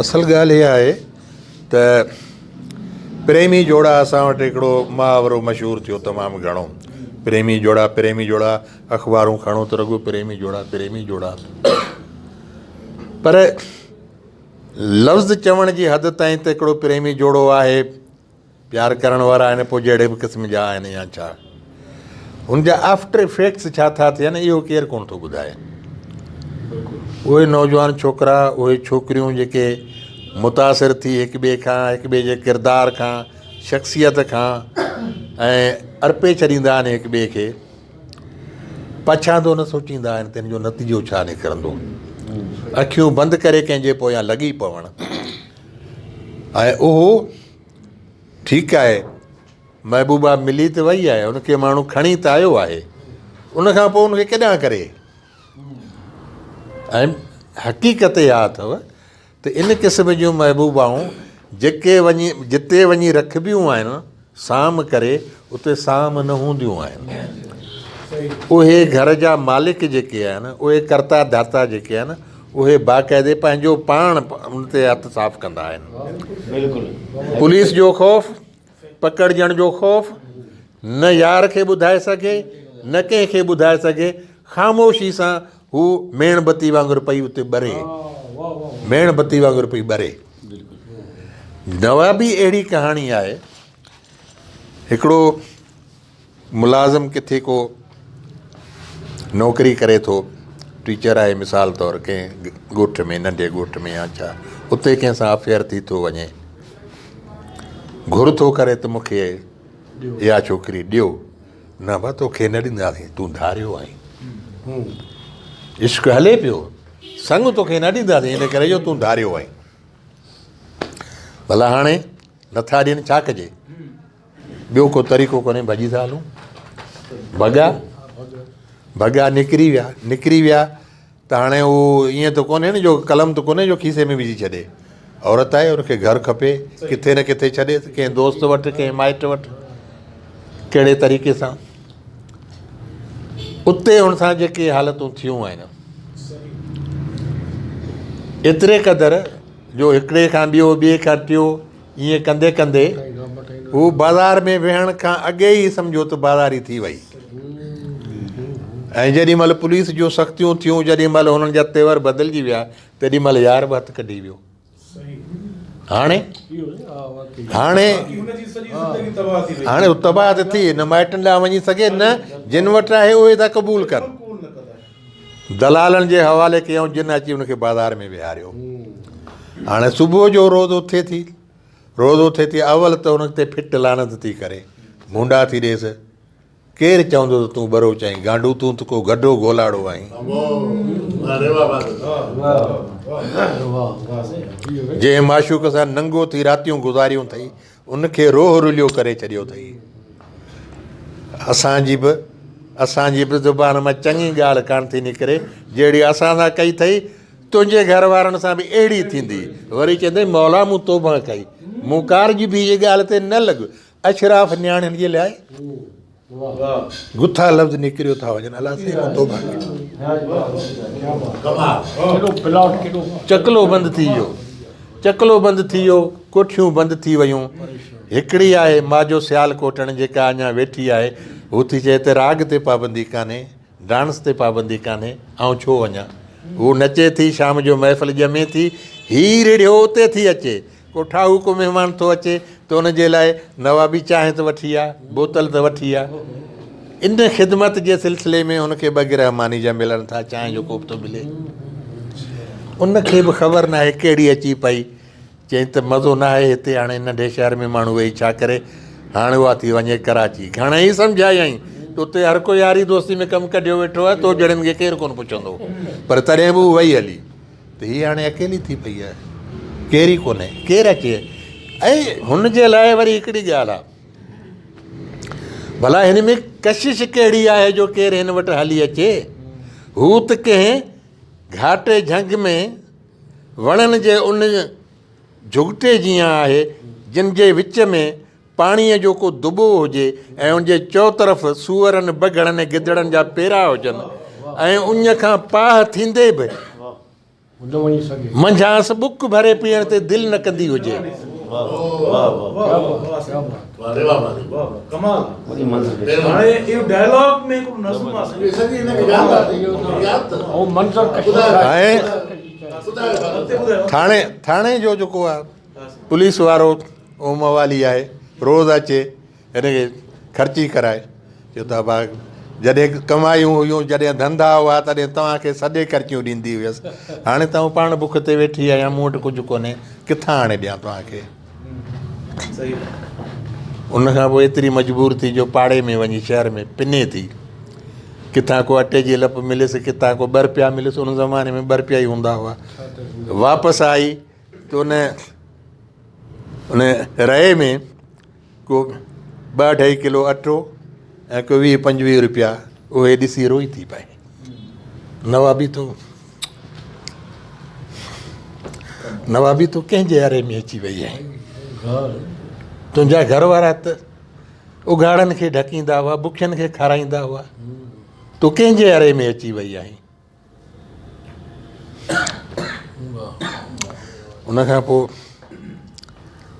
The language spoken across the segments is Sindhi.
اصل ڳالهه اها آهي ته پريمي جوڙا اسان وٽ هڪڙو محاورو مشهور ٿيو تمام گهڻو پريمي جوڙا پريمي جوڙا اخبارون کڻو ته رڳو پريمي جوڙا پريمي جوڙا پر لفظ چوڻ جي حد تائين ته هڪڙو پريمي جوڙو آهي پيار ڪرڻ وارا آهن پوء جهڙي به قسم جا آهن يا ڇا ان جا آفٽر افيڪٽس ڇا ٿا ٿين اهو ڪير ڪونه ٿو ٻڌائي اهي نوجوان ڇوڪرا اهي ڇوڪريون جيڪي متاثر ٿي هڪ ٻئي کان هڪ ٻئي جي ڪردار کان شخصيت کان ۽ ارپي ڇڏيندا آهن هڪ ٻئي کي پڇاندو نه سوچيندا آهن ته ان جو نتيجو ڇا نڪرندو اکيون بند ڪري ڪنهن جي پويان لڳي پوڻ ۽ اهو ٺيڪ آهي محبوبا ملي ته وئي آهي ان کي ماڻهو کڻي ته آيو آهي ان کان پوء ان کي ڪيڏانهن ڪري ۽ حقيقت اها اٿو ته ان قسم جون محبوبائون جيڪي وڃي جتي وڃي رکبيون آهن سام ڪري اتي سام نه هونديون آهن. اهي گهر جا مالڪ جيڪي آهن، اهي ڪرتا ڌرتا جيڪي آهن، اهي باقاعدي پنهنجو پاڻ ان تي هٿ صاف ڪندا آهن. پوليس جو خوف، پڪڙجڻ جو خوف، نه يار کي ٻڌائي سگهي، نه ڪنهن کي ٻڌائي سگهي، خاموشي سان هو ميڻ بتي وانگر پئي اتي ٻري. ميڻ بتي وانگر پئي ٻري. نوابي اهڙي ڪهاڻي آهي، هڪڙو ملازم ڪٿي ڪو نوڪري ڪري ٿو، ٽيچر آهي مثال طور ڪنهن ڳوٺ ۾ ننڍي ڳوٺ ۾ يا ڇا، اتي ڪنهن سان افيئر ٿي ٿو وڃي، گهر ٿو ڪري ته مون کي اها ڇوڪري ڏيو، نه ڀا توکي نه ڏينداسين، تون ڌاريو آهين، عشق هلي پيو، سڱ توکي نه ڏينداسين ان ڪري جو تون ڌاريو آهين. ڀلا هاڻي نٿا ڏين ڇا ڪجي؟ ٻيو ڪو طريقو ڪونهي ڀڄي ٿا هلون. ڀڳا ڀڳا نڪري ويا نڪري ويا ته هاڻي هو ائين ته ڪونهي نه جو قلم ته ڪونهي جو کيسي ۾ وجهي ڇڏي. عورت آهي ان کي گهر کپي ڪٿي نه ڪٿي ڇڏي ڪنهن دوست وٽ ڪنهن مائٽ وٽ ڪهڙي طريقي سان اتي هن سان جيڪي حالتون ٿيون آهن ايتري قدر جو هڪڙي کان ٻيو ٻئي کان ٽيو ائين ڪندي ڪندي هو بازار ۾ ويهڻ کان اڳي ئي سمجهو ته بازاري ٿي وئي ۽ جيڏي مهل پوليس جون سختيون ٿيون جيڏي مهل هنن جا تيور بدلجي ويا تيڏي مهل يار به هٿ ڪڍي ويو هاڻي هاڻي هاڻي تباهه ته ٿي نه مائٽن ڏانهن وڃي سگهي نه جن وٽ آهي اهي ٿا قبول ڪن دلالن جي حوالي ڪيائون جن اچي ان کي بازار ۾ ويهاريو هاڻي صبح جو روز اٿي ٿي روز اٿي ٿي اول ته ان تي ڦٽ لعنت ٿي ڪري مونڊا ٿي ڏيس ڪير چوندو ته تون ٻروچ آهين، گانڊو تون ته ڪو گڍو گولاڙو آهين. جنهن معشوق سان ننگو ٿي راتيون گذاريون اٿئي، ان کي روح رليو ڪري ڇڏيو اٿئي. اسان جي به اسان جي به زبان مان چڱي ڳالهه ڪانه ٿي نڪري، جهڙي اسان سان ڪئي اٿئي، تنهنجي گهر وارن سان به اهڙي ٿيندي. وري چوندئي مولا مون توبهه ڪئي، مون ڪارج به جي ڳالهه تي نه لڳ، اشراف نياڻين جي لاء گٿا لفظ نڪريو ٿا وڃن الله سائين مون توبه چڪلو بند ٿي ويو چڪلو بند ٿي ويو ڪوٺيون بند ٿي ويون هڪڙي آهي ماجو سيال ڪوٽڻ جيڪا اڃا ويٺي آهي هو ٿي چئي ته راڳ تي پابندي ڪانهي ڊانس تي پابندي ڪانهي آئون ڇو وڃان هو نچي ٿي شام جو محفل ڄمي ٿي هي رڙهيو اتي ٿي اچي ڪو ٺاهوڪو مهمان ٿو اچي ته ان جي لاء نوابي چانهه ته وٺي آ، بوتل ته وٺي آ. ان خدمت جي سلسلي ۾ هن کي ٻه گرهه ماني جا ملن ٿا، چانهه جو ڪوپ ٿو ملي. ان کي به خبر ناهي ڪهڙي اچي پئي. چيائين ته مزو ناهي هتي هاڻي ننڍي شهر ۾ ماڻهو ويهي ڇا ڪري. هاڻ اها ٿي وڃي ڪراچي. گهڻئي سمجهايائين ته اتي هر ڪو ياري دوستي ۾ ڪم ڪڍيو ويٺو آهي، تو جهڙن کي ڪير ڪونه پڇندو. پر تڏهن به هوء وئي هلي. ته هيء هاڻي اڪيلي ٿي پئي آهي، ڪير ئي ڪونهي، ڪير اچي؟ ۽ هن جي لاء وري هڪڙي ڳالهه آهي، ڀلا هن ۾ ڪشش ڪهڙي آهي جو ڪير هن وٽ هلي اچي؟ هو ته ڪنهن گهاٽي جهنگ ۾ وڻن جي ان جهڳٽي جيان آهي، جن جي وچ ۾ پاڻيء جو ڪو دٻو هجي ۽ ان جي چؤطرف سوئرن، بگهڙن ۽ گدڙن جا پيرا هجن ۽ اڃ کان پاهه ٿيندي به منجهانئس ٻڪ ڀري پيئڻ تي دل نه ڪندي هجي. ۽ ٿاڻي ٿاڻي جو جيڪو آهي پوليس وارو اهو موالي آهي روز اچي هن کي خرچي ڪرائي چيو ته ابا جڏهن ڪمايون هيون جڏهن ڌنڌا هئا تڏهن توهان کي سڏي خرچيون ڏيندي هيس هاڻي ته آئون پاڻ بک تي ويٺي آهيان مون وٽ ڪجهه ڪونهي ڪٿان آڻي ڏيان توهان کي ان کان پوء ايتري مجبور ٿي جو پاڙي ۾ وڃي شهر ۾ پني ٿي ڪٿان ڪو اٽي جي لپ مليس ڪٿان ڪو ٻه رپيا مليس ان زماني ۾ ٻه رپيا ئي هوندا هئا واپس آئي ته ان ان رئي ۾ ڪو ٻه اڍائي ڪلو اٽو ۽ ڪو ويهه پنجويهه روپيا اهي ڏسي روئي ٿي پئي. نوابي تون نوابي تون ڪنهن جي اري ۾ اچي وئي آهين؟ تنهنجا گهر وارا ته اگهاڙن کي ڍڪيندا هئا، بکين کي کارائيندا هئا، تون ڪنهن جي اري ۾ اچي وئي آهين؟ ان کان پوء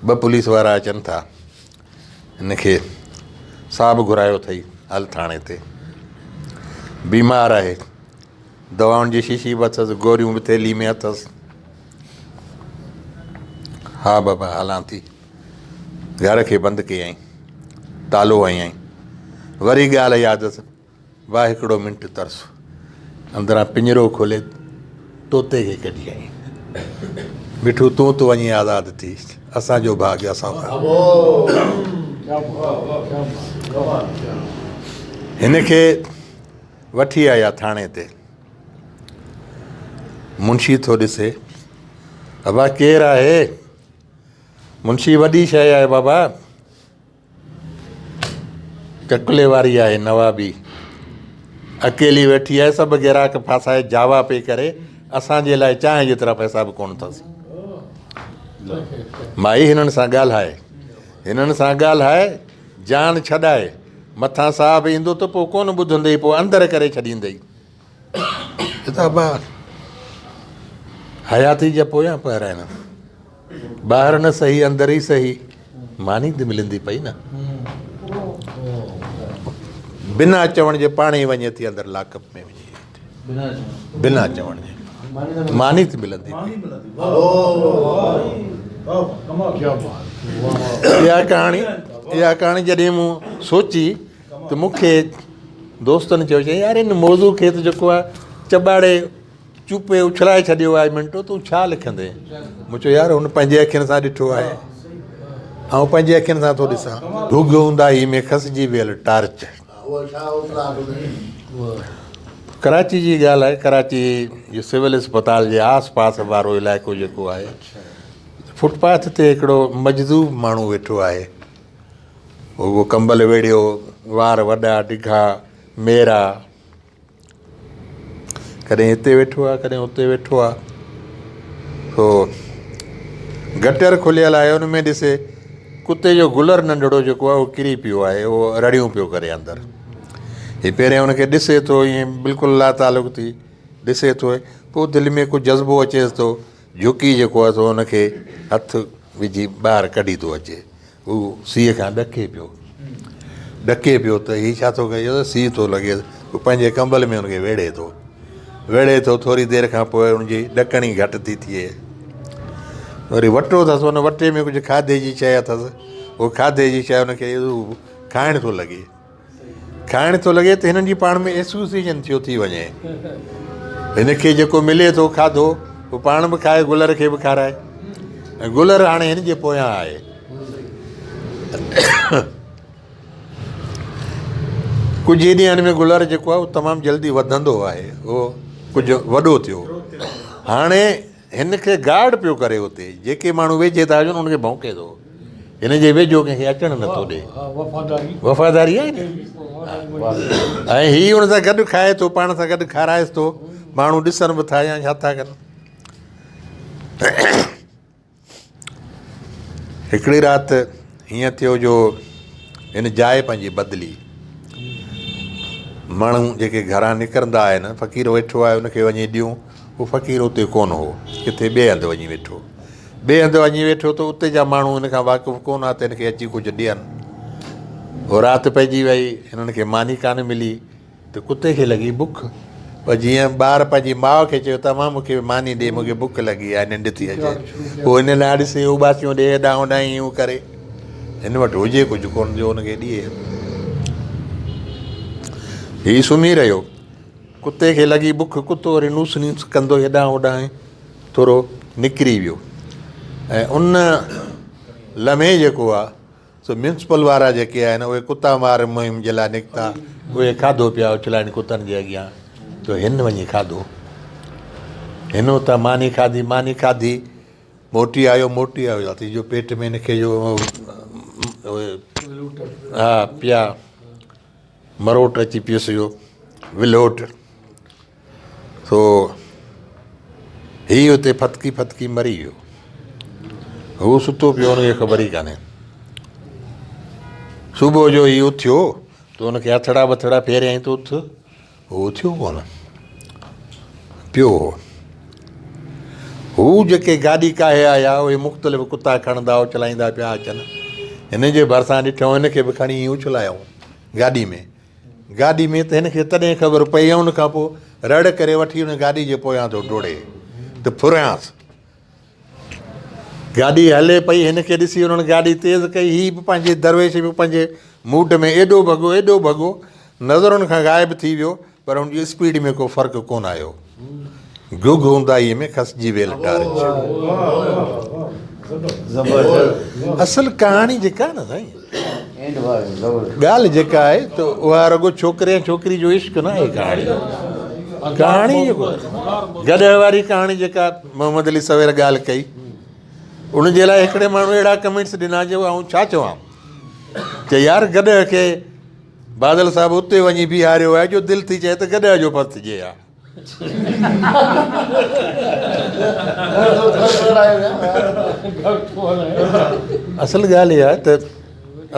ٻه پوليس وارا اچن ٿا هن کي صاحب گهرايو اٿئي هل ٿاڻي تي بيمار آهي دوائن جي شيشي به اٿس گوريون به ٿيلهي ۾ اٿس ها بابا هلان ٿي گهر کي بند ڪيائين تالو هنيائين وري ڳالهه ياد اٿس واء هڪڙو منٽ ترس. اندران پڃرو کولي طوطي کي ڪڍي آئي. مٺو تون ته وڃي آزاد ٿي، اسان جو ڀاڳ اسان سان. هن کي وٺي آيا ٿاڻي تي. منشي ٿو ڏسي، ابا ڪير آهي؟ منشي وڏي شيء آهي بابا. ڪڪلي واري آهي نوابي اڪيلي ويٺي آهي سڀ گراهڪ ڦاسائي جاوا پئي ڪري اسان جي لاء چانهه جيترا پئسا به ڪونه اٿس مائي هنن سان ڳالهائي هنن سان ڳالهائي جان ڇڏائي مٿان صاحب ايندو ته پوء ڪونه ٻڌندئي پوء اندر ڪري ڇڏيندئي ابا حياتي جا پويان پهر آهن ٻاهر نه سهي اندر ئي سهي ماني ته ملندي پئي نه بنا چوڻ جي پاڻ ئي وڃي ٿي اندر لاڪ اپ ۾ وڃي بنا چوڻ جي ماني ته ملندي پئي اها ڪهاڻي اها ڪهاڻي جڏهن مون سوچي ته مون کي دوستن چيو چي يار ان موضوع کي ته جيڪو آهي چٻاڙي چوپي اڇلائي ڇڏيو آهي منٽو تون ڇا لکندين؟ مون چيو يار هن پنهنجي اکين سان ڏٺو آهي آئون پنهنجي اکين سان ٿو ڏسان. گهگهه اونداهي ۾ کسجي ويل ٽارچ. ڪراچي جي ڳالهه آهي ڪراچي جي سول اسپتال جي آس پاس وارو علائقو جيڪو آهي فٽ پاٿ تي هڪڙو مجذوب ماڻهو ويٺو آهي اهو ڪمبل ويڙهيو وار وڏا ڊگها ميرا ڪڏهن هتي ويٺو آهي ڪڏهن هتي ويٺو آهي سو گٽر کليل آهي ان ۾ ڏسي ڪتي جو گلر ننڍڙو جيڪو آهي اهو ڪري پيو آهي اهو رڙيون پيو ڪري اندر هي پهرين ان کي ڏسي ٿو ائين بلڪل لا تعلق ٿي ڏسي ٿو پوء دل ۾ ڪجهه جذبو اچيس ٿو جهڪي جيڪو آهي سو ان کي هٿ وجهي ٻاهر ڪڍي ٿو اچي هو سيء کان ڏڪي پيو. ڏڪي پيو ته هي ڇا ٿو ڪري؟ چيو ته سيء ٿو لڳي. هو پنهنجي ڪمبل ۾ هن کي ويڙهي ٿو. ويڙهي ٿو ٿوري دير کان پوء هن جي ڏڪڻي گهٽ ٿي ٿئي. وري وٽو اٿس ان وٽي ۾ ڪجهه کاڌي جي شيء اٿس. هو کاڌي جي شيء هن کي کائڻ ٿو لڳي. کائڻ ٿو لڳي ته هنن جي پاڻ ۾ ايسوسيئيشن ٿيو ٿي وڃي. هن کي جيڪو ملي ٿو کاڌو هو پاڻ به کائي گلر کي به کارائي ۽ گلر هاڻي هن جي پويان آهي. ڪجهه ئي ڏينهن ۾ گلر جيڪو آهي اهو تمام جلدي وڌندو آهي اهو ڪجهه وڏو ٿيو هاڻي هن کي گارڊ پيو ڪري اتي جيڪي ماڻهو ويجهي ٿا اچن ان کي ڀونڪي ٿو هن جي ويجهو ڪنهن کي اچڻ نٿو ڏي وفاداري آهي نه ۽ هي ان سان گڏ کائي ٿو پاڻ سان گڏ کارائيس ٿو ماڻهو ڏسن به ٿا يا ڇا ٿا ڪن هڪڙي رات هيئن ٿيو جو هن جاء پنهنجي بدلي. ماڻهو جيڪي گهران نڪرندا آهن، فقير ويٺو آهي ان کي وڃي ڏيون، هو فقير اتي ڪونه هو، ڪٿي ٻئي هنڌ وڃي ويٺو. ٻئي هنڌ وڃي ويٺو ته اتي جا ماڻهو هن کان واقف ڪونه هئا ته هن کي اچي ڪجهه ڏين. هو رات پئجي وئي، هنن کي ماني ڪانه ملي ته ڪتي کي لڳي بک. پر جيئن ٻار پنهنجي ماء کي چيو ته امان مون کي ماني ڏي، مون کي بک لڳي آهي، ننڊ ٿي اچي. هو هن ڏانهن ڏسي اوٻاسيون ڏي، هيڏانهن هوڏانهن ايون ڪري. هن وٽ هجي ڪجهه ڪونه جو هن کي ڏئي. هي سمهي رهيو. ڪتي کي لڳي بک، ڪتو وري نوس نوس ڪندو هيڏانهن هوڏانهن ٿورو نڪري ويو ۽ ان لمحي جيڪو آ سو ميونسپل وارا جيڪي آهن اهي ڪتا مار مهم جي لاء نڪتا، اهي کاڌو پيا اڇلائن ڪتن جي اڳيان ته هن وڃي کاڌو. هن اتان ماني کاڌي، ماني کاڌي موٽي آيو، موٽي آيو ذاتي جو پيٽ ۾ هن کي جو ها پيا مروٽ اچي پيس جو ولوٽ سو هي اتي ڦٿڪي ڦٿڪي مري ويو. هو ستو پيو هن کي خبر ئي ڪانهي. صبح جو هي اٿيو ته هن کي هٿڙا بٿڙا ڦيريائين ته اٿ، هو اٿيو ڪونه، پيو هو. هو جيڪي گاڏي ڪاهي آيا اهي مختلف ڪتا کڻندا اڇلائيندا پيا اچن. هن جي ڀرسان ڏٺائون هن کي به کڻي ائين اڇلايائون گاڏي ۾. گاڏي ۾ ته هن کي تڏهن خبر پئي ۽ ان کان پوء رڙ ڪري وٺي ان گاڏي جي پويان ٿو ڊوڙي ته ڦريانس. گاڏي هلي پئي هن کي ڏسي انهن گاڏي تيز ڪئي هي به پنهنجي درويش به پنهنجي موڊ ۾ ايڏو ڀڳو ايڏو ڀڳو نظرن کان غائب ٿي ويو پر هن جي اسپيڊ ۾ ڪو فرق ڪونه آيو. گهگهه اونداهيء ۾ کسجي ويل ٽارچ. اصل ڪهاڻي جيڪا آهي نه سائين ڳالهه جيڪا آهي ته اها رڳو ڇوڪري ۽ ڇوڪري جو عشق نه آهي ڪهاڻي ڪهاڻي جيڪو گڏهه واري ڪهاڻي جيڪا محمد علي سوير ڳالهه ڪئي ان جي لاء هڪڙي ماڻهو اهڙا ڪمينٽس ڏنا جو آئون ڇا چوان چي يار گڏهه کي بادل صاحب اتي وڃي بيهاريو آهي جو دل ٿي چئي ته گڏهه جو پر ٿجي ها. اصل ڳالهه اها آهي ته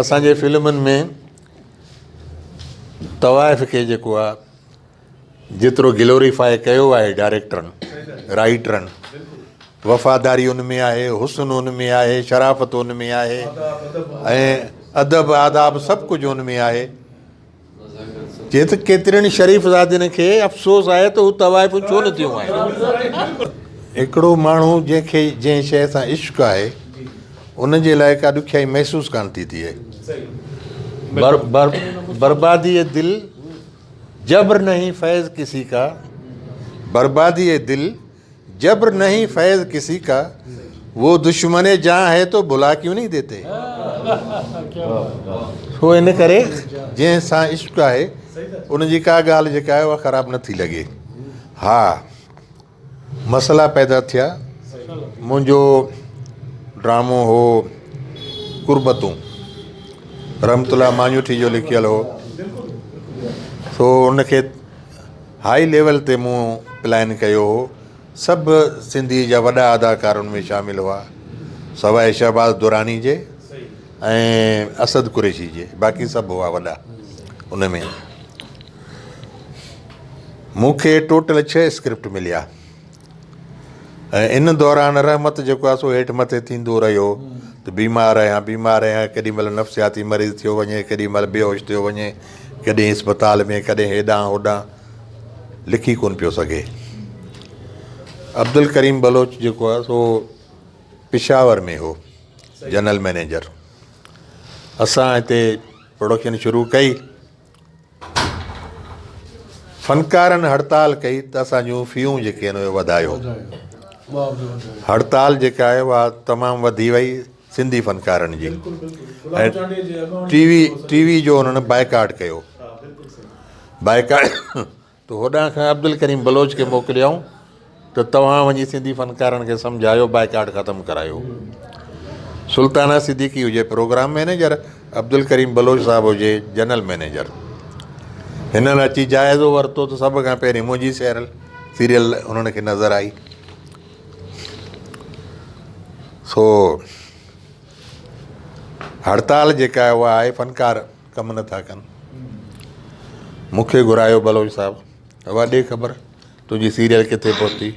اسان جي فلمن ۾ طوائف کي جيڪو آهي جيترو گلوريفائي ڪيو آهي ڊائريڪٽرن رائيٽرن وفاداري ان ۾ آهي حسن ان ۾ آهي شرافت ان ۾ آهي ۽ ادب آداب سڀ ڪجهه ان ۾ آهي چي ته ڪيترين شريف زادين کي افسوس آهي ته هو طوائفون ڇو نه ٿيون آهن. هڪڙو ماڻهو جنهن کي جنهن شيء سان عشق آهي ان جي لاء ڪا ڏکيائي محسوس ڪانه ٿي ٿئي. بربادي دل جبر نهين فيض ڪسي ڪا بربادي دل جبر نهين فيض ڪسي ڪا وو دشمن جان هي تو ڀلا ڪيون نهين ديتي. سو ان ڪري جنهن سان عشق آهي ان جي ڪا ڳالهه جيڪا آهي اها خراب نه ٿي لڳي. ها مسئلا پيدا ٿيا منهنجو ڊرامو هو قربتون رحمت الله ماڃوٺي جو لکيل هو سو ان کي هائي ليول تي مون پلان ڪيو هو. سڀ سنڌي جا وڏا اداڪار ان ۾ شامل هئا، سواء شهباز دراني جي ۽ اسد قريشي جي، باقي سڀ هئا وڏا ان ۾. مون کي ٽوٽل ڇهه اسڪرپٽ مليا ۽ ان دوران رحمت جيڪو آهي سو هيٺ مٿي ٿيندو رهيو ته بيمار آهيان بيمار آهيان، ڪيڏي مهل نفسياتي مريض ٿيو وڃي، ڪيڏي مهل بيهوش ٿيو وڃي، ڪڏهن اسپتال ۾ ڪڏهن هيڏانهن هوڏانهن لکي ڪونه پيو سگهي. عبدالڪريم بلوچ جيڪو آهي سو پشاور ۾ هو جنرل مئنيجر. اسان هتي پروڊڪشن شروع ڪئي. فنڪارن هڙتال ڪئي ته اسان جون فيون جيڪي آهن اهي وڌايو. هڙتال جيڪا آهي اها تمام وڌي وئي. سنڌي فنڪارن جي ۽ ٽي وي ٽي وي جو انهن بائيڪاٽ ڪيو بائيڪاٽ ته هوڏانهن کان عبدالڪريم بلوچ کي موڪليائون ته توهان وڃي سنڌي فنڪارن کي سمجهايو بائيڪاٽ ختم ڪرايو سلطانه صديقي هجي پروگرام مئنيجر عبدالڪريم بلوچ صاحب هجي جنرل مئنيجر هنن اچي جائزو ورتو ته سڀ کان پهرين منهنجي سيرل سيريل انهن کي نظر آئي سو هڙتال جيڪا آهي اها آهي فنڪار ڪم نٿا ڪن مون کي گهرايو بلوچ صاحب اها ڏي خبر تنهنجي سيريل ڪٿي پهتي.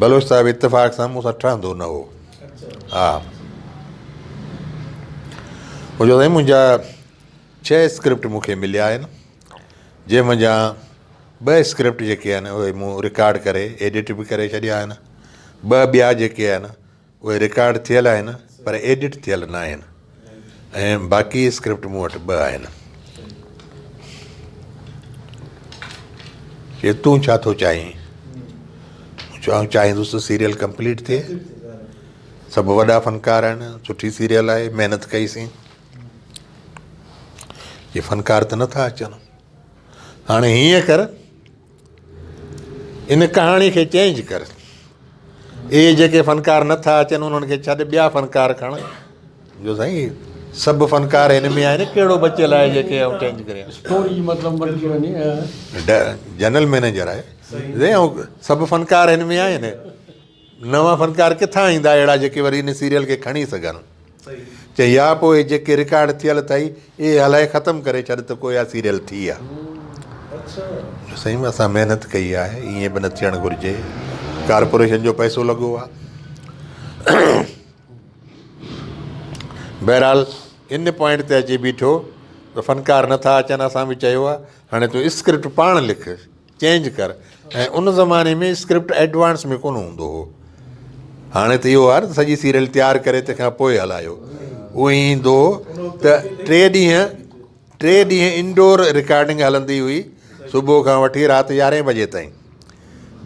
بلوچ صاحب اتفاق سان مون سان ٺهندو نه هو. ها. مون چيو سائين منهنجا ڇهه اسڪرپٽ مون کي مليا آهن، جنهن منجهان ٻه اسڪرپٽ جيڪي آهن اهي مون رڪارڊ ڪري ايڊٽ به ڪري ڇڏيا آهن، ٻه ٻيا جيڪي آهن اهي رڪارڊ ٿيل آهن پر ايڊٽ ٿيل نه آهن ۽ باقي اسڪرپٽ مون وٽ ٻه آهن. چي تون ڇا ٿو چاهين؟ مون چيو آئون چاهيندس ته سيريل ڪمپليٽ ٿئي، سڀ وڏا فنڪار آهن، سٺي سيريل آهي، محنت ڪئيسين. چي فنڪار ته نٿا اچن، هاڻي هيئن ڪر ان ڪهاڻي کي چينج ڪر. اهي جيڪي فنڪار نه ٿا اچن انهن کي ڇڏ ٻيا فنڪار کڻ. جو سائين سڀ فنڪار هن ۾ آهن ڪهڙو بچيل آهي جيڪي آئون چينج ڪريان. اسٽوري مطلب مٽجي وڃي. جنرل مئنيجر آهي سائين سڀ فنڪار هن ۾ آهن. نوان فنڪار ڪٿان ايندا اهڙا جيڪي وري ان سيريل کي کڻي سگهن. چي يا پوء اهي جيڪي رڪارڊ ٿيل اٿئي اهي هلائي ختم ڪري ڇڏ ته ڪو اها سيريل ٿي آ. سائين اسان محنت ڪئي آهي ائين به نه ٿيڻ گهرجي ڪارپوريشن جو پئسو لڳو آ. بهرحال ان پوائنٽ تي اچي بيٺو ته فنڪار نٿا اچن اسان به چيو آ هاڻي تون اسڪرپٽ پاڻ لک. چينج ڪر ۽ ان زماني ۾ اسڪرپٽ ايڊوانس ۾ ڪونه هوندو هو هاڻي ته اهو آهي نه سڄي سيريل تيار ڪري تنهن کان پوء هلايو اهو ايندو هو ته ٽي ڏينهن ٽي ڏينهن انڊور رڪارڊنگ هلندي هئي صبح کان وٺي رات يارهين بجي تائين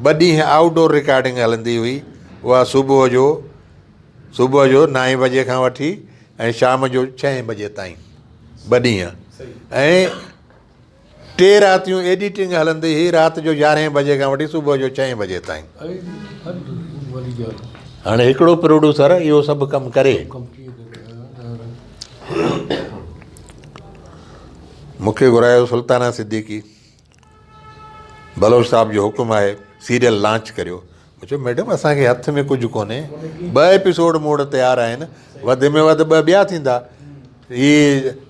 ٻه ڏينهن آئوٽ ڊور رڪارڊنگ هلندي هئي اها صبح جو صبح جو نائين بجي کان وٺي ۽ شام جو ڇهين بجي تائين ٻه ڏينهن ۽ ٽي راتيون ايڊيٽنگ هلندي هئي، رات جو يارهين بجي کان وٺي صبح جو ڇهين بجي تائين. هاڻي هڪڙو پروڊيوسر اهو سڀ ڪم ڪري. مون کي گهرايو سلطانه صديقي، بلوچ صاحب جو حڪم آهي سيريل لانچ ڪريو. مون چيو ميڊم اسان کي هٿ ۾ ڪجهه ڪونهي، ٻه ايپيسوڊ مون وٽ تيار آهن، وڌ ۾ وڌ ٻه ٻيا ٿيندا. هي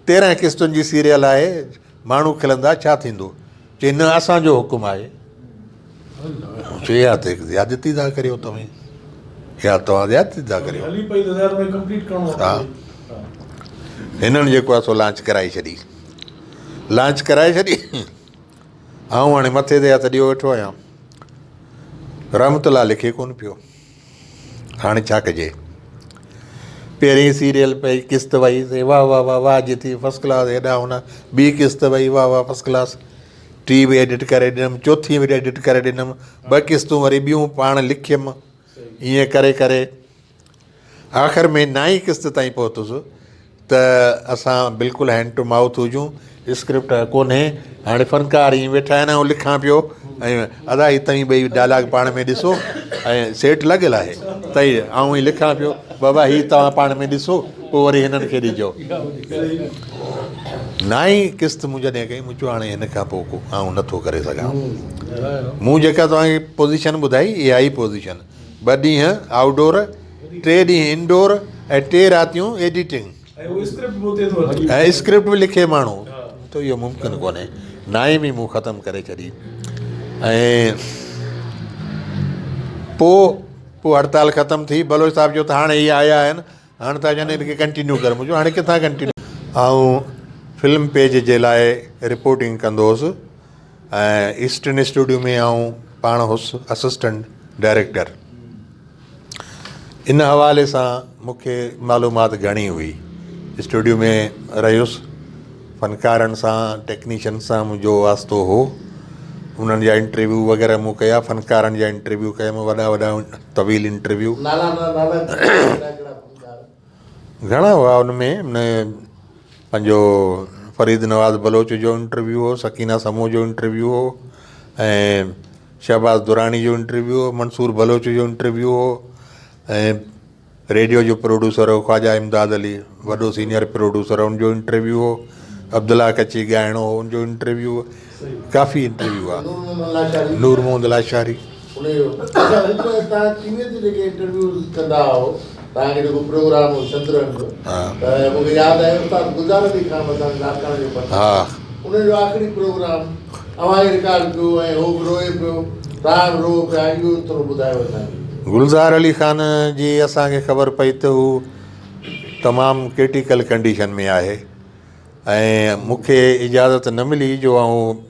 13 قسطن جي سيريل آهي، ماڻهو کلندا ڇا ٿيندو؟ چي نه اسان جو حڪم آهي. چي اها ته هڪ زيادتي ٿا ڪريو توهين، اها توهان زيادتي ٿا ڪريو. ها هنن جيڪو آهي سو لانچ ڪرائي ڇڏي، لانچ ڪرائي ڇڏي. آئون هاڻي مٿي تي هٿ ڏيو ويٺو آهيان. رحمت الله لکي ڪونه پيو. هاڻي ڇا ڪجي؟ پهرين سيريل پئي قسط وئي سي واهه واهه واهه واهه جي ٿي فرسٽ ڪلاس هيڏا هوڏا ٻي قسط وئي واهه واهه فرسٽ ڪلاس ٽي به ايڊٽ ڪري ڏنم چوٿين به ايڊٽ ڪري ڏنم ٻه قسطون وري ٻيون پاڻ لکيم ائين ڪري ڪري آخر ۾ نائين قسط تائين پهتس ته اسان بلڪل هينڊ ٽو مائوٿ هجون اسڪرپٽ ڪونهي هاڻي فنڪار ائين ويٺا آهن آئون لکان پيو ۽ ادا هي توهين ٻئي ڊائلاگ پاڻ ۾ ڏسو ۽ سيٽ لڳل آهي تئي آئون ئي لکان پيو بابا هي توهان پاڻ ۾ ڏسو پوء وري هنن کي ڏجو نائين قسط مون جڏهن ڪئي مون چيو هاڻي هن کان پوء ڪو آئون نٿو ڪري سگهان مون جيڪا توهان کي پوزيشن ٻڌائي اها ئي پوزيشن ٻه ڏينهن آئوٽ ڊور، ٽي ڏينهن انڊور ۽ ٽي راتيون ايڊيٽنگ. ۽ اسڪرپٽ به لکي ماڻهو ته اهو ممڪن ڪونهي. نائين ۾ مون ختم ڪري ڇڏي ۽ پوء پوء هڙتال ختم ٿي. بلوچ صاحب چيو ته هاڻي هي آيا آهن هاڻ ٿا چون هن کي ڪنٽينيو ڪر. مون چيو هاڻي ڪٿان ڪنٽينيو. آئون فلم پيج جي لاء رپورٽنگ ڪندو هوس ۽ ايسٽرن اسٽوڊيو ۾ آئون پاڻ هوس اسسٽنٽ ڊائريڪٽر. ان حوالي سان مون کي معلومات گهڻي هئي. اسٽوڊيو ۾ رهيس، فنڪارن سان ٽيڪنيشن سان منهنجو واسطو هو. انهن جا انٽرويو وغيره مون ڪيا، فنڪارن جا انٽرويو ڪيم، وڏا وڏا طويل انٽرويو. نالا نالا ڪهڙا ڪهڙا فنڪار؟ گهڻا هئا ان ۾ پنهنجو فريد نواز بلوچ جو انٽرويو هو، سڪينه سمون جو انٽرويو هو ۽ شهباز دراني جو انٽرويو هو، منصور بلوچ جو انٽرويو هو ۽ ريڊيو جو پروڊيوسر هو خواجه امداد علي وڏو سينئر پروڊيوسر ان جو انٽرويو هو، عبدالله ڪچي ڳائڻو هو ان جو انٽرويو هو، ڪافي انٽرويو هئا. نور محمد لاشاري. نور محمد لاشاري. ان جو اڇا هڪ توهان ٽي وي تي جيڪي انٽرويوز ڪندا هئو توهان کي جيڪو پروگرام هو شطرنج ته مون کي ياد آهي استاد گلزار علي خان اسان جي لاڙڪاڻي جو فنڪار ان جو آخري پروگرام اوهان ئي رڪارڊ ڪيو ۽ هو به روئي پيو توهان به روئو پيا اهو ٿورو ٻڌايو اسان کي. گلزار علي خان جي اسان کي خبر پئي ته هو تمام ڪرٽيڪل ڪنڊيشن ۾ آهي ۽ مون کي اجازت نه ملي جو آئون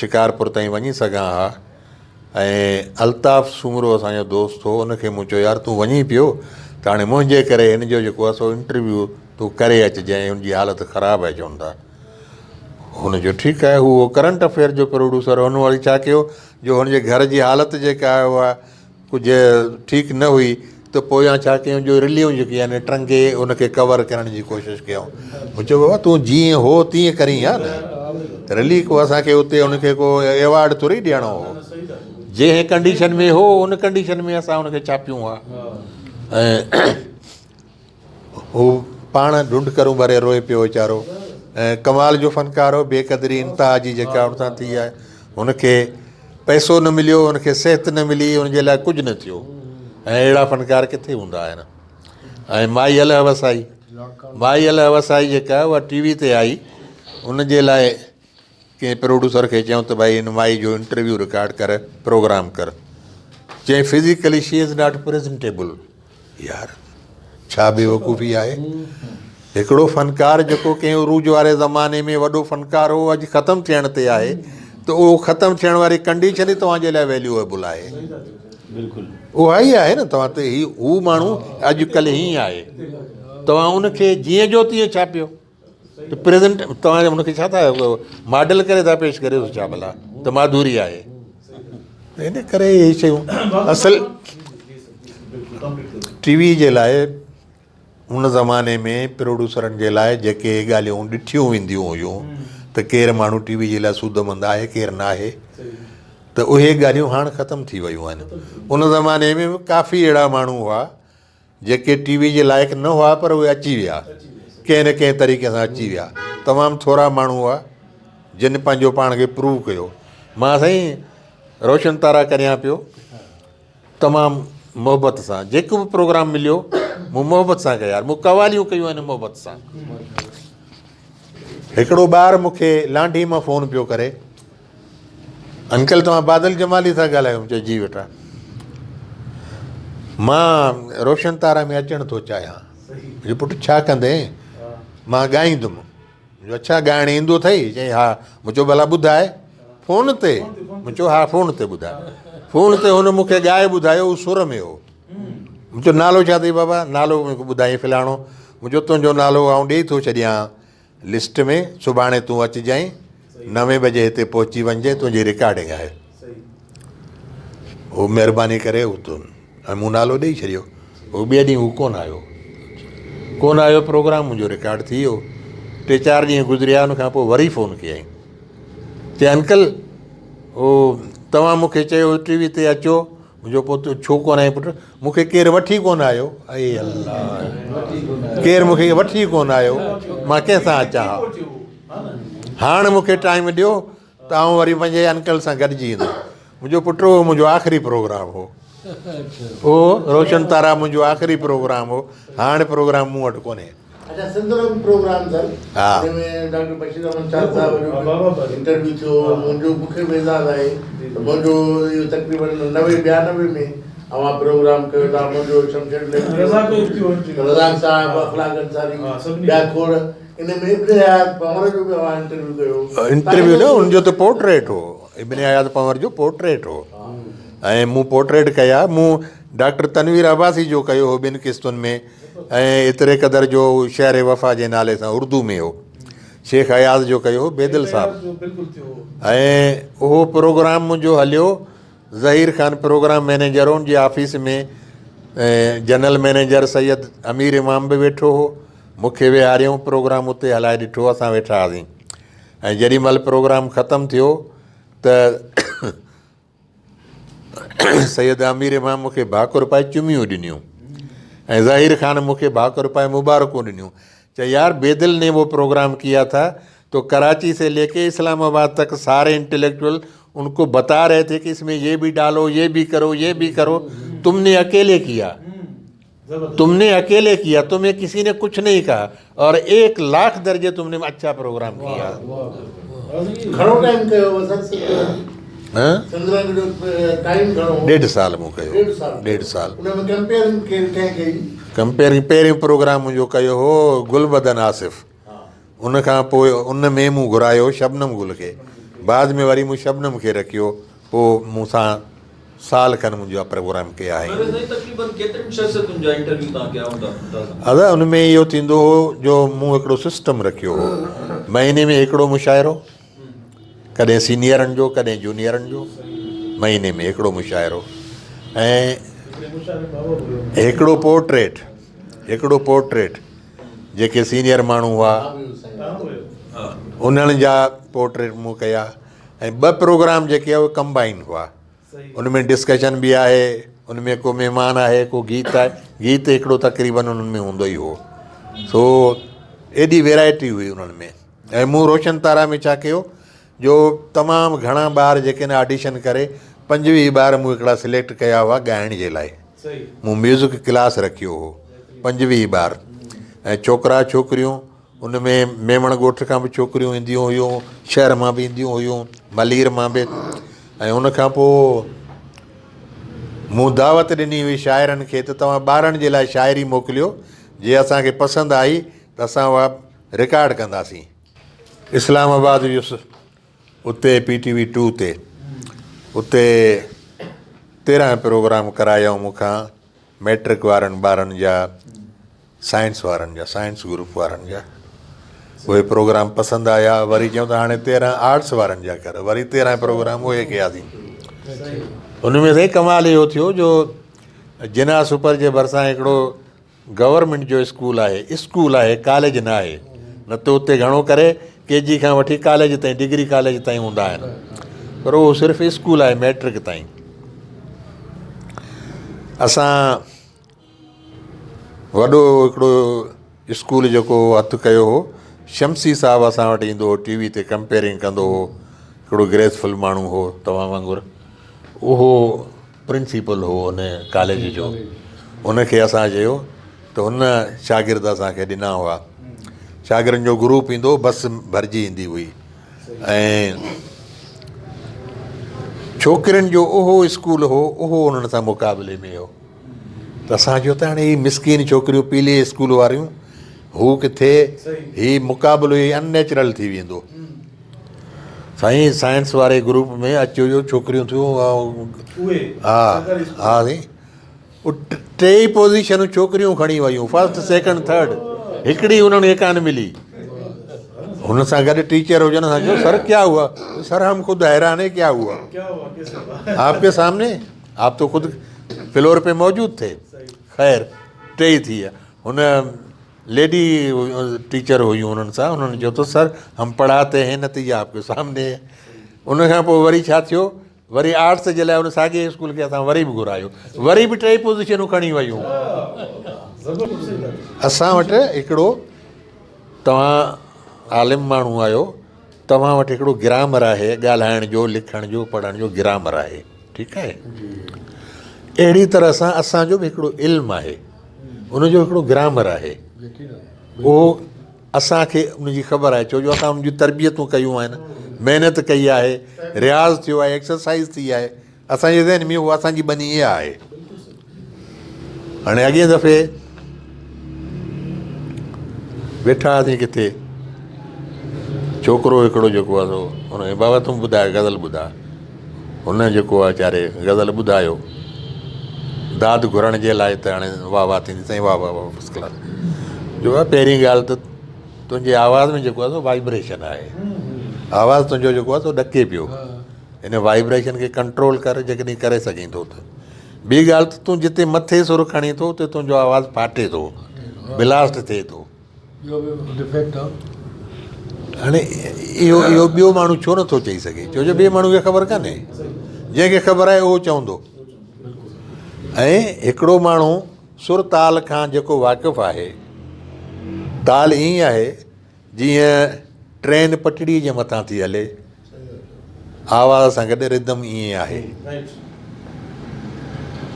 شڪارپور تائين وڃي سگهان ها ۽ الطاف سومرو اسان جو دوست هو ان کي مون چيو يار تون وڃين پيو ته هاڻي منهنجي ڪري هن جو جيڪو آهي سو انٽرويو تون ڪري اچجانء هن جي حالت خراب آهي چون ٿا هن چيو ٺيڪ آهي هو ڪرنٽ افيئر جو پروڊيوسر هن وري ڇا ڪيو جو هن جي گهر جي حالت جيڪا آهي اها ڪجهه ٺيڪ نه هئي ته پويان ڇا ڪيائون جو رليون جيڪي آهن ٽنگي ان کي ڪور ڪرڻ جي ڪوشش ڪيائون. مون چيو بابا تون جيئن هو تيئن ڪرين ها نه. رلي ڪو اسان کي اتي ان کي ڪو ايوارڊ ٿوري ڏيڻو هو. جنهن ڪنڊيشن ۾ هو ان ڪنڊيشن ۾ اسان ان کي ڇاپيون ها ۽ هو پاڻ ڍنڍ ڪرون ڀري روئي پيو ويچارو ۽ ڪمال جو فنڪار هو بي قدري انتها جي جيڪا هن سان ٿي آهي هن کي پئسو نه مليو هن کي صحت نه ملي هن جي لاء ڪجهه نه ٿيو ۽ اهڙا فنڪار ڪٿي هوندا آهن ۽ مائي الهه وسائي مائي الهه وسائي جيڪا اها ٽي وي تي آئي ان جي لاء ڪنهن پروڊيوسر کي چيائون ته ڀائي هن مائي جو انٽرويو رڪارڊ ڪر پروگرام ڪر چيائين physically she is not presentable يار ڇا بيوقوفي آهي هڪڙو فنڪار جيڪو ڪنهن عروج واري زماني ۾ وڏو فنڪار هو اڄ ختم ٿيڻ تي آهي ته اهو ختم ٿيڻ واري ڪنڊيشن ئي توهان جي لاء ويليوئبل آهي بلڪل اها ئي آهي نه توهان ته هي هو ماڻهو اڄڪلهه هي آهي توهان ان کي جيئن جو تيئن ڇاپيو ته پريزنٽ توهان ان کي ڇا ٿا ماڊل ڪري ٿا پيش ڪريو ڇا ڀلا ته ماڌوري آهي ان ڪري اهي شيون اصل ٽي وي جي لاء ان زماني ۾ پروڊيوسرن جي لاء جيڪي ڳالهيون ڏٺيون وينديون هيون ته ڪير ماڻهو ٽي وي جي لاء سودمند آهي ڪير نه آهي ته اهي ڳالهيون هاڻ ختم ٿي ويون آهن ان زماني ۾ ڪافي اهڙا ماڻهو هئا جيڪي ٽي وي جي لائق نه هئا پر اهي اچي ويا ڪنهن نه ڪنهن طريقي سان اچي ويا تمام ٿورا ماڻهو هئا جن پنهنجو پاڻ کي پروو ڪيو مان سائين روشن تارا ڪريان پيو تمام محبت سان جيڪو به پروگرام مليو مون محبت سان ڪيا مون قواليون ڪيون آهن محبت سان هڪڙو ٻار مون کي لانڍي مان فون پيو ڪري انڪل توهان بادل جمالي ٿا ڳالهايو؟ مون چيو جي بيٽا. مان روشن تارا ۾ اچڻ ٿو چاهيان. مون چيو پٽ ڇا ڪندين؟ مان ڳائيندم. مون چيو اڇا ڳائڻ ايندو اٿئي؟ چيائين ها. مون چيو ڀلا ٻڌاء فون تي. مون چيو ها فون تي ٻڌاء. فون تي هن مون کي ڳائي ٻڌايو هو سر ۾ هو. مون چيو نالو ڇا اٿئي بابا؟ نالو مون کي ٻڌائين فلاڻو. مون چيو تنهنجو نالو آئون ڏيئي ٿو ڇڏيان. لسٽ ۾ سڀاڻي تون اچجانء نوين بجي هتي پهچي وڃجانء تنهنجي رڪارڊنگ آهي. هو مهرباني ڪري هو تون ۽ مون نالو ڏئي ڇڏيو. هو ٻئي ڏينهن هو ڪونه آيو. ڪونه آيو پروگرام منهنجو رڪارڊ ٿي ويو. ٽي چار ڏينهن گذريا ان کان پوء وري فون ڪيائين. چي انڪل هو توهان مون کي چيو ٽي وي تي اچو منهنجو پوء تون ڇو ڪونه آئين پٽ؟ مون کي ڪير وٺي ڪونه آيو. اي الله! ڪير مون کي وٺي ڪونه آيو، مان ڪنهن سان اچان ها؟ هاڻ مون کي ٽائيم ڏيو ته آئون وري پنهنجي انڪل سان گڏجي ايندس. منهنجو پٽ اهو منهنجو آخري پروگرام هو. اهو روشن تارا منهنجو آخري پروگرام هو. هاڻ پروگرام مون وٽ ڪونهي. اچا سنڌ رنگ پروگرام سر جنهن ۾ ڊاڪٽر بشير احمد شاهه صاحب جو به انٽرويو ٿيو منهنجو مون کي به اعزاز آهي ته منهنجو اهو تقريبن نوي ٻيانوي ۾ اوهان پروگرام ڪيو ٿا منهنجو شمشير رزاق صاحب اخلاق انصاري ٻيا کوڙ ان ۾ ابن حيات پنهور جو به اوهان انٽرويو ڪيو انٽرويو نه ان جو ته پورٽريٽ هو ابن حيات پنهور جو پورٽريٽ هو ۽ مون پورٽريٽ ڪيا مون ڊاڪٽر تنوير عباسي جو ڪيو هو ٻن قسطن ۾ ۽ ايتري قدر جو هو شهر وفا جي نالي سان اردو ۾ هو. شيخ اياز جو ڪيو هو بيدل صاحب ۽ اهو پروگرام منهنجو هليو ظهير خان پروگرام مئنيجر هو ان جي آفيس ۾ جنرل مئنيجر سيد امير امام به ويٺو هو مون کي ويهاريائون پروگرام اتي هلائي ڏٺو اسان ويٺا هئاسين ۽ جيڏي مهل پروگرام ختم ٿيو ته سيد امير امام مون کي ڀاڪر پائي چميون ڏنيون ۽ ظهير خان مون کي ڀاڪر پائي مبارڪون ڏنيون چي يار بيدل ني وہ پروگرام ڪيا تھا تو ڪراچي سي لي ڪي اسلام آباد تڪ ساري انٽليڪچوئل ان ڪو بتا رهي ٿي ڪي اس مين يي بي ڊالو يي بي ڪرو يي بي ڪرو تم ني اڪيلي ڪيا تم ني اڪيلي ڪيا تمهين ڪسي ني ڪڇ نهين ڪها اور ايڪ لاک درجي تم ني اڇا پروگرام ڪيا. گهڻو ٽائيم ڪيو هو سر سنڌ؟ ڏيڍ سال مون ڪيو. ڏيڍ سال. ڪمپيئرنگ پهريون پروگرام منهنجو ڪيو هو گلبدن آصف. ان کان پوء ان ۾ مون گهرايو شبنم گل کي. بعد ۾ وري مون شبنم کي رکيو. پوء مون سان سال کن منهنجا پروگرام ڪيا آهن. پرويز سائين تقريبن ڪيترين شخصيتن جا انٽرويو توهان ڪيا هوندا اندازن؟ ادا ان ۾ اهو ٿيندو هو جو مون هڪڙو سسٽم رکيو هو مهيني ۾ هڪڙو مشاعرو ڪڏهن سينيئرن جو ڪڏهن جونيئرن جو مهيني ۾ هڪڙو مشاعرو ۽ هڪڙو پورٽريٽ هڪڙو پورٽريٽ جيڪي سينيئر ماڻهو هئا انهن جا پورٽريٽ مون ڪيا ۽ ٻه پروگرام جيڪي اهي ڪمبائن هئا ان ۾ ڊسڪشن به آهي ان ۾ ڪو مهمان آهي ڪو گيت آهي گيت هڪڙو تقريبن انهن ۾ هوندو ئي هو سو ايڏي ويرائٽي هئي انهن ۾ ۽ مون روشن تارا ۾ ڇا ڪيو جو تمام گهڻا ٻار جيڪي نه آڊيشن ڪري 25 ٻار مون هڪڙا سليڪٽ ڪيا هئا ڳائڻ جي لاء مون ميوزڪ ڪلاس رکيو هو 25 ٻار ۽ ڇوڪرا ڇوڪريون ان ۾ ميمڻ ڳوٺ کان به ڇوڪريون اينديون هيون، شهر مان به اينديون هيون، ملير مان به ۽ ان کان پوء مون دعوت ڏني هئي شاعرن کي ته توهان ٻارن جي لاء شاعري موڪليو جي اسان کي پسند آئي ته اسان اها رڪارڊ ڪنداسين. اسلام آباد ويس اتي پي ٽي وي ٽو تي اتي 13 پروگرام ڪرايائون مون کان مئٽرڪ وارن ٻارن جا سائنس وارن جا سائنس گروپ وارن جا اهي پروگرام پسند آيا وري چيون ته هاڻي 13 آرٽس وارن جا ڪر وري 13 پروگرام اهي ڪياسين ان ۾ سائين ڪمال اهو ٿيو جو جناح سپر جي ڀرسان هڪڙو گورنمينٽ جو اسڪول آهي اسڪول آهي ڪاليج نه آهي نه ته اتي گهڻو ڪري ڪي جي کان وٺي ڪاليج تائين ڊگري ڪاليج تائين هوندا آهن پر اهو صرف اسڪول آهي ميٽرڪ تائين اسان وڏو هڪڙو اسڪول جيڪو هٿ ڪيو هو شمسي صاحب اسان وٽ ايندو هو ٽي وي تي ڪمپيئرنگ ڪندو هو هڪڙو گريسفل ماڻهو هو توهان وانگر اهو پرنسپل هو ان ڪاليج جو ان کي اسان چيو ته هن شاگرد اسان کي ڏنا هئا شاگردن جو گروپ ايندو هو بس ڀرجي ايندي هئي ۽ ڇوڪرين جو اهو اسڪول هو اهو انهن سان مقابلي ۾ هو ته اسان چيو ته هاڻي هي مسڪين ڇوڪريون پيلي اسڪول واريون هو ڪٿي هي مقابلو هي ان نيچرل ٿي ويندو سائين سائنس واري گروپ ۾ اچو جو ڇوڪريون ٿيون ها ها سائين ٽي ئي پوزيشنون ڇوڪريون کڻي ويون فرسٽ سيڪنڊ ٿرڊ هڪڙي انهن کي ڪانه ملي هن سان گڏ ٽيچر هجن سان چيو سر ڪيا هوا سر هم خود حيران هي ڪيا هوا آپ ڪي سامني آپ تو خود فلور پي موجود ٿي خير ٽي ئي ٿي ويا هن ليڊي ٽيچر هيون انهن سان انهن چيو ته سر هم پڙهاتي هين نتيجا آپ ڪي سامني هي ان کان پوء وري ڇا ٿيو وري آرٽس جي لاء ان ساڳي اسڪول کي اسان وري به گهرايو وري به ٽئي پوزيشنون کڻي ويون اسان وٽ هڪڙو توهان عالم ماڻهو آهيو توهان وٽ هڪڙو گرامر آهي ڳالهائڻ جو لکڻ جو پڙهڻ جو گرامر آهي ٺيڪ آهي اهڙي طرح سان اسان جو به هڪڙو علم آهي ان جو هڪڙو گرامر آهي اهو اسان کي ان جي خبر آهي ڇو جو اسان ان جون تربيتون ڪيون آهن محنت ڪئي آهي رياض ٿيو آهي ايڪسرسائز ٿي آهي اسان جي ذهن ۾ اها اسان جي ٻني اها آهي هاڻي اڳئين دفعي ويٺا هئاسين ڪٿي ڇوڪرو هڪڙو جيڪو آهي سو هن کي بابا تون ٻڌاء غزل ٻڌاء هن جيڪو آهي ويچاري غزل ٻڌايو داد گهرڻ جي لاء ته هاڻي واهه واهه ٿيندي سائين واهه واهه واهه فرسٽ ڪلاس جو آهي پهرين ڳالهه ته تنهنجي آواز ۾ جيڪو آهي سو وائبريشن آهي آواز تنهنجو جيڪو آهي سو ڏڪي پيو ان وائبريشن کي ڪنٽرول ڪر جيڪڏهن ڪري سگهين ٿو ته ٻي ڳالهه ته تون جتي مٿي سر کڻين ٿو اتي تنهنجو آواز ڦاٽي ٿو بلاسٽ ٿئي ٿو هاڻي اهو اهو ٻيو ماڻهو ڇو نٿو چئي سگهي ڇو جو ٻئي ماڻهو کي خبر ڪانهي جنهن کي خبر آهي اهو چوندو ۽ هڪڙو ماڻهو سر تال کان جيڪو واقف آهي تال ائين آهي جيئن ٽرين پٽڙي جي مٿان ٿي هلي، آواز سان گڏ ردم ائين آهي.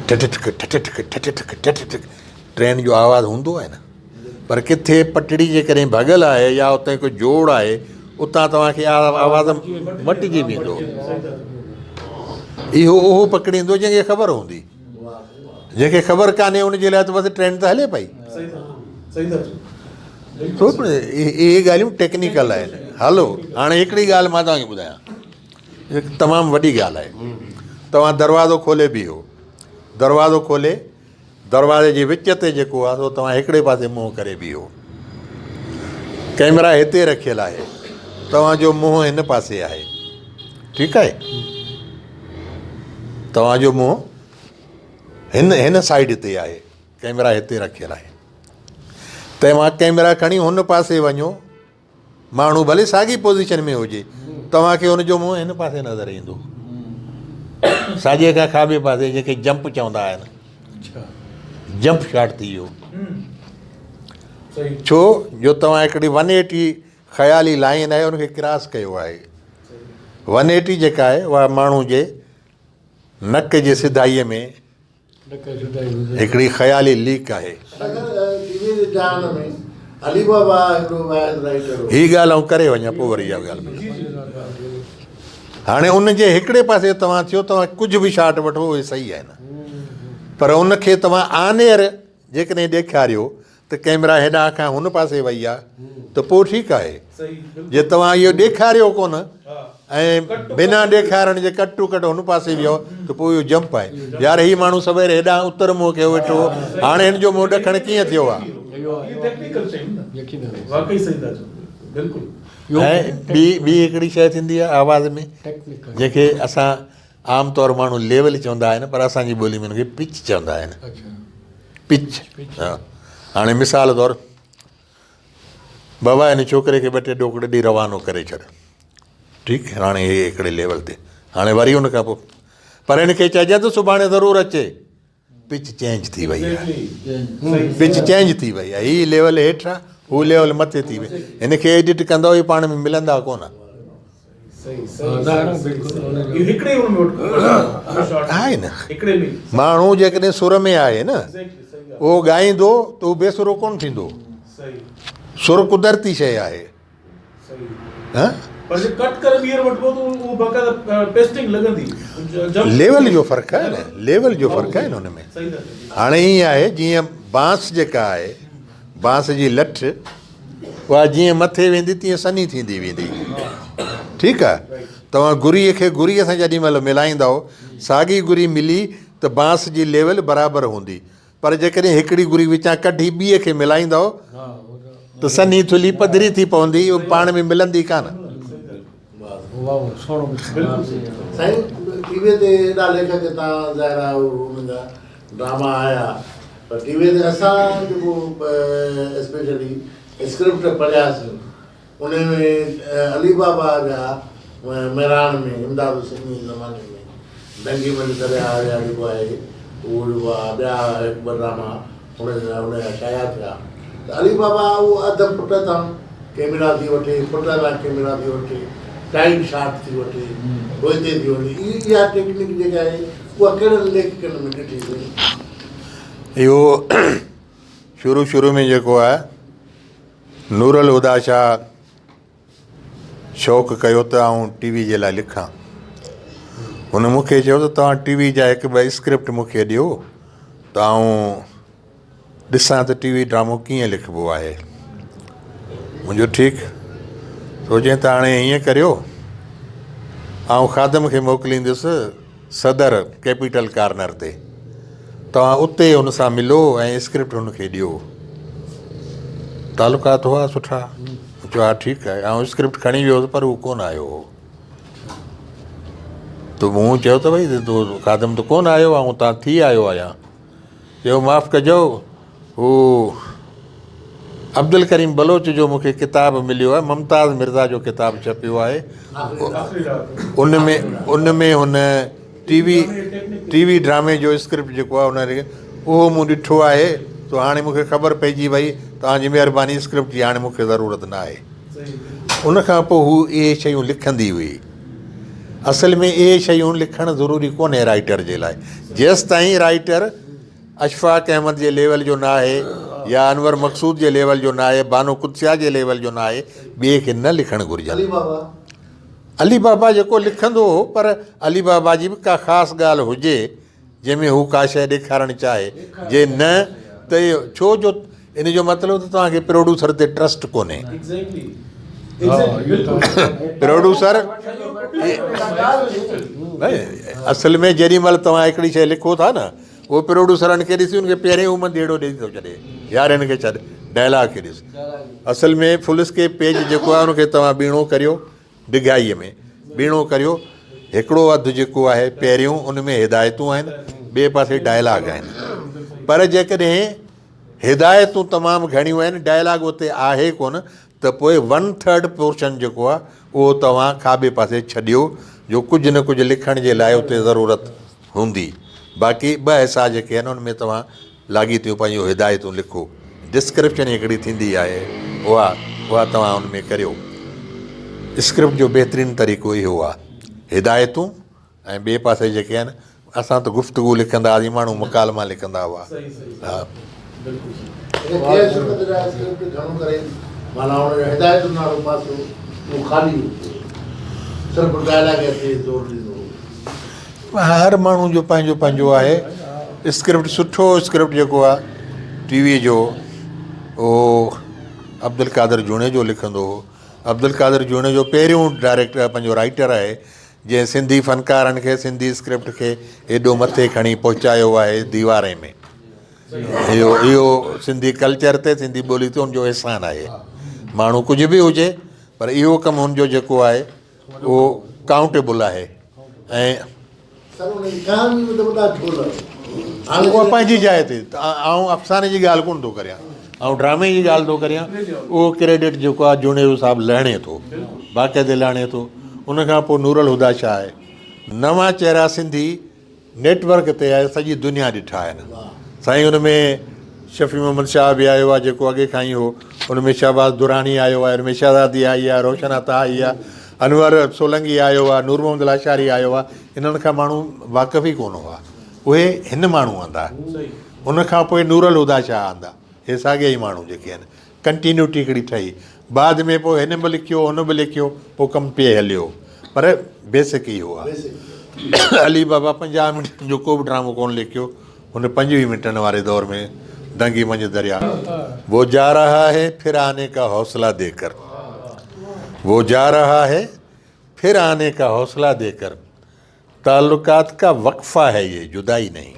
ٺٺ ٺڪ ٺٺ ٺڪ ٺٺ ٺڪ ٺٺ ٺڪ ٽرين جو آواز هوندو آهي نه پر ڪٿي پٽڙي جيڪڏهن ڀڳل آهي يا اتي ڪو جوڙ آهي اتان توهان کي آواز مٽجي ويندو. اهو اهو پڪڙيندو جنهن کي خبر هوندي. جنهن کي خبر ڪانهي ان جي لاء ته بس ٽرينڊ ته هلي پئي. اهي ڳالهيون ٽيڪنيڪل آهن. هلو هاڻي هڪڙي ڳالهه مان توهان کي ٻڌايان هڪ تمام وڏي ڳالهه آهي. توهان دروازو کولي بيهو، دروازو کولي دروازي جي وچ تي جيڪو آهي سو توهان هڪڙي پاسي منهن ڪري بيهو. ڪئميرا هتي رکيل آهي، توهان جو منهن هن پاسي آهي. ٺيڪ آهي، توهان جو منهن هن هن سائيڊ تي آهي، ڪئميرا هتي رکيل آهي. توهان ڪئميرا کڻي هن پاسي وڃو، ماڻهو ڀلي ساڳي پوزيشن ۾ هجي، توهان کي ان جو منهن هن پاسي نظر ايندو، ساڄي کان کاٻي پاسي، جنهن کي جمپ چوندا آهن. جمپ شاٽ ٿي ويو. ڇو جو توهان هڪڙي ون ايٽي خيالي لائين آهي ان کي ڪراس ڪيو آهي. ون ايٽي جيڪا آهي اها ماڻهو جي نڪ جي سڌائيء ۾ هڪڙي خيالي ليڪ آهي. هي ڳالهه آئون ڪري وڃان پوء وري اها ڳالهه ٻڌايان. هاڻي ان جي هڪڙي پاسي توهان ٿيو توهان ڪجهه به شاٽ وٺو اهي صحيح آهن پر ان کي توهان آن ايئر جيڪڏهن ڏيکاريو ته ڪئميرا هيڏانهن کان هن پاسي وئي آ ته پوء ٺيڪ آهي. جي توهان اهو ڏيکاريو ڪونه ۽ بنا ڏيکارڻ جي ڪٽ ٽو ڪٽ هن پاسي ويو ته پوء اهو جمپ آهي. يار هي ماڻهو سوير هيڏانهن اتر منهن ڪيو ويٺو هو هاڻي هن جو منهن ڏکڻ ڪيئن ٿيو آ؟ ۽ ٻي ٻي هڪڙي شيء ٿيندي آهي آواز ۾ جنهن کي اسان عام طور ماڻهو ليول چوندا آهن پر اسان جي ٻولي ۾ ان کي پچ چوندا آهن. پچ ها هاڻي مثال طور بابا هن ڇوڪري کي ٻه ٽي ڏوڪڙ ڏئي روانو ڪري ڇڏ ٺيڪ هاڻي هي هڪڙي ليول تي هاڻي وري ان کان پوء پر هن کي چئجي ته سڀاڻي ضرور اچي پچ چينج ٿي وئي آهي پچ چينج ٿي وئي آهي هي ليول هيٺ آهي هو ليول مٿي ٿي وئي هن کي ايڊٽ ڪندو هي پاڻ ۾ ملندا ڪونه آهي نه ماڻهو جيڪڏهن سر ۾ آهي نه اهو ڳائيندو ته هو بي سرو ڪونه ٿيندو سر قدرتي شيء آهي ليول جو فرق آهي نه ليول جو فرق آهي نه ان ۾ هاڻي ائين آهي جيئن بانس جيڪا آهي بانس جي لٺ اها جيئن مٿي ويندي تيئن سنهي ٿيندي ويندي. ٺيڪ آ. توهان گريء کي گريء سان جيڏي مهل ملائيندؤ، ساڳي گري ملي ته بانس جي ليول برابر هوندي. پر جيڪڏهن هڪڙي گري وچان ڪڍي ٻيء کي ملائيندؤ ته سنهي ٿلهي پڌري ٿي پوندي، اها پاڻ ۾ ملندي ڪانه. سائين ٽي وي تي ايڏا ليکڪ تان ظاهر آ انهن جا ڊراما آيا پر ٽي وي تي اسان جيڪو اسپيشلي اسڪرپٽ پڙهياسين ان ۾ علي بابا جا مهراڻ ۾ امداد حسيني جي زماني ۾ دنگي منجهه درياهه جا جيڪو آهي اهو جيڪو آهي ٻيا هڪ ٻه ڊراما ان جا ان جا شايع ٿيا ته علي بابا اهو اڌ فٽ تان ڪيميرا ٿي وٺي فٽ تان ڪيميرا ٿي وٺي ٽائيٽ شاٽ ٿي وٺي پوئتي ٿي وڃي اها ٽيڪنڪ جيڪا آهي اها ڪهڙن ليکڪن ۾ ڏٺي سائين؟ اهو شروع شروع ۾ جيڪو آهي نور الهديٰ شاهه شوق ڪيو ته آئون ٽي وي جي لاء لکان. هن مون کي چيو ته توهان ٽي وي جا هڪ ٻه اسڪرپٽ مون کي ڏيو ته آئون ڏسان ته ٽي وي ڊرامو ڪيئن لکبو آهي. مون چيو ٺيڪ. سوچيائين ته هاڻي ائين ڪريو آئون خادم کي موڪليندس صدر ڪيپيٽل ڪارنر تي توهان اتي هن سان ملو ۽ اسڪرپٽ هن کي ڏيو. تعلقات هئا سٺا. مون چيو ها ٺيڪ آهي. آئون اسڪرپٽ کڻي ويو هوس پر هو ڪونه آيو هو. ته مون چيو ته ڀئي خادم ته ڪونه آيو آئون تان ٿي آيو آهيان. چيو معاف ڪجو هو عبدالڪريم بلوچ جو مون کي ڪتاب مليو آهي ممتاز مرزا جو ڪتاب ڇپيو آهي ان ۾ ان ۾ هن ٽي وي ٽي وي ڊرامي جو اسڪرپٽ جيڪو آهي ان اهو مون ڏٺو آهي تو هاڻي مون کي خبر پئجي وئي توهان جي مهرباني اسڪرپٽ جي هاڻي مون کي ضرورت نه آهي ان کان پوء هو اهي شيون لکندي هئي اصل ۾ اهي شيون لکڻ ضروري ڪونهي رائيٽر جي لاء جيستائين رائيٽر اشفاق احمد جي ليول جو ناهي يا انور مقصود جي ليول جو ناهي بانو قدسيه جي ليول جو ناهي ٻئي کي نه لکڻ گهرجن. علي بابا جيڪو لکندو هو پر علي بابا جي به ڪا خاص ڳالهه هجي جنهن ۾ هو ڪا شيء ڏيکارڻ چاهي جي نه ته ڇو جو ان جو مطلب ته توهان کي پروڊيوسر تي ٽرسٽ ڪونهي. پروڊيوسر اصل ۾ جيڏي مهل توهان هڪڙي شيء لکو ٿا نه اهو پروڊيوسرن کي ڏسي ان کي پهرين هو منڌيئڙو ڏئي ٿو ڇڏي يار هن کي ڇڏ ڊائلاگ کي ڏس اصل ۾ فل اسڪيپ پيج جيڪو آهي ان کي توهان ٻيڻو ڪريو ڊگهائيء ۾ ٻيڻو ڪريو هڪڙو اڌ جيڪو آهي پهريون ان ۾ هدايتون آهن ٻئي پاسي ڊائلاگ آهن پر جيڪڏهن هدايتون تمام گهڻيون آهن ڊائلاگ اتي آهي ڪونه ته پوء ون ٿرڊ پورشن جيڪو آهي اهو توهان کاٻي پاسي ڇڏيو جو ڪجهه نه ڪجهه لکڻ جي لاء اتي ضرورت هوندي باقي ٻه حصا جيڪي آهن ان ۾ توهان لاڳيتيون پنهنجون هدايتون لکو ڊسڪرپشن هڪڙي ٿيندي آهي اها اها توهان ان ۾ ڪريو اسڪرپٽ جو بهترين طريقو اهو آهي هدايتون ۽ ٻئي پاسي جيڪي آهن اسان ته گفتگو لکندا هئاسين ماڻهو مڪالما لکندا هئا ها هر ماڻهو جو پنهنجو پنهنجو آهي اسڪرپٽ سٺو اسڪرپٽ جيڪو آهي ٽي وي جو اهو عبدالقادر جوڻيجو لکندو هو عبدالقادر جوڻيجو پهريون ڊائريڪٽر پنهنجو رائٽر آهي جنهن سنڌي فنڪارن کي سنڌي اسڪرپٽ کي ايڏو مٿي کڻي پهچايو آهي ديواري ۾ اهو اهو سنڌي ڪلچر تي سنڌي ٻولي تي ان جو احسان آهي ماڻهو ڪجهه به هجي پر اهو ڪم هن جو جيڪو آهي اهو ڪائونٽيبل آهي ۽ اها پنهنجي جاء تي آئون افساني جي ڳالهه ڪونه ٿو ڪريان آئون ڊرامي جي ڳالهه ٿو ڪريان اهو ڪريڊٽ جيڪو آهي جوڻيجو صاحب لهڻي ٿو باقاعدي لهڻي ٿو ان کان پوء نور الهديٰ شاهه آهي نوان چهرا سنڌي نيٽ ورڪ تي آهي سڄي دنيا ڏٺا آهن سائين ان ۾ شفيع محمد شاهه به آيو آهي جيڪو اڳي کان ئي هو ان ۾ شهباز دراني آيو آهي ان ۾ شهزادي آئي آهي روشن عطا آئي آهي انور سولنگي آيو آهي نور محمد لاشاري آيو آهي انهن کان ماڻهو واقف ئي ڪونه هئا اهي هن ماڻهو آندا ان کان پوء نور الهديٰ شاهه آندا هي ساڳيا ئي ماڻهو جيڪي آهن ڪنٽينيوٽي هڪڙي ٺهي بعد ۾ پوء هن به لکيو هن به لکيو پوء ڪم پئي هليو پر بيسڪ اهو آهي علي بابا 50 منٽن جو ڪو به ڊرامو ڪونه لکيو هن 25 منٽن واري دور ۾ دنگي منجهه دريا وہ جا رها هي پھر آني کا حوصله the ڪر وہ جا رها هي پھر آني کا حوصله the ڪر تعلقات کا وقفه هي يه جدائي نهين.